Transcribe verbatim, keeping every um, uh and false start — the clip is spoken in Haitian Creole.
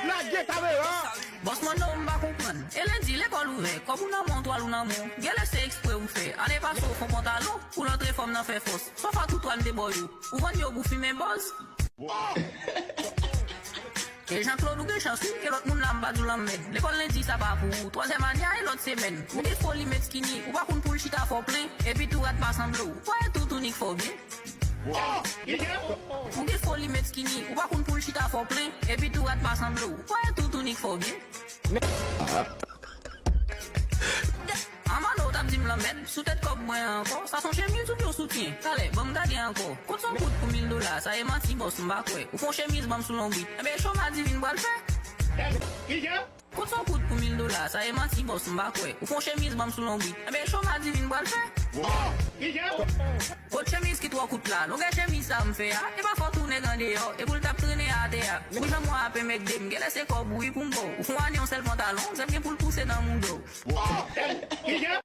Lage kamera. Bòs mwen non, m pa konprann. E lendi lekòl ouvè, kòb ou nan men w, twal ou nan men w. Genlè se eksprè ou fè. Ane pase w fon pantalon, pou l antre fòm nan fè fòs. Sòfa tout twal m te ba w yo. Ou vann yo pou fimen bòz. E Jean Claude ou gen chans wi, e lòt moun la m pa di w lanmèd. Lekòl lendi sa pa pou ou. Twazyèm ane a e lòt semèn. Ou gen foli met skinny, ou pa konn pou l chita fò plen. Epi tou rad pa sanble w. Ou pa wè tou tounik fò byen. Ou gen foli met skinny, ou pa konn pou l chita fò plen. Epi tou rad pa sanble w. Ou pa wè tou tounik fò byen. Amano, w t ap di m lanmèd, sou tèt kòb mwen an ankò. Sa se yon chemiz oubyen yon soutyen? Talè, ban m gade ankò. Kot se yon kout pou mil dola? Sa e manti bòs, m pa kwè. Ou fè yon chemiz ban m sou lonbrit. Enben choma divin pral fè. Kot se yon kout pou mil dola? Sa e manti bòs, m pa kwè. Ou fè yon chemiz ban m sou lonbrit. Enben choma divin pral fè. Kot chemiz ki twò kout la? Longè chemiz sa m fè a, e pa fòt ou nèg andeyò, e pou l t ap trennen atè a. Ou jan mwen ape mèk de m, genlè se kòb wi pou m ba w. Ou fè yon ane yon sèl pantalon, zèb gen pou l pouse nan mouda w.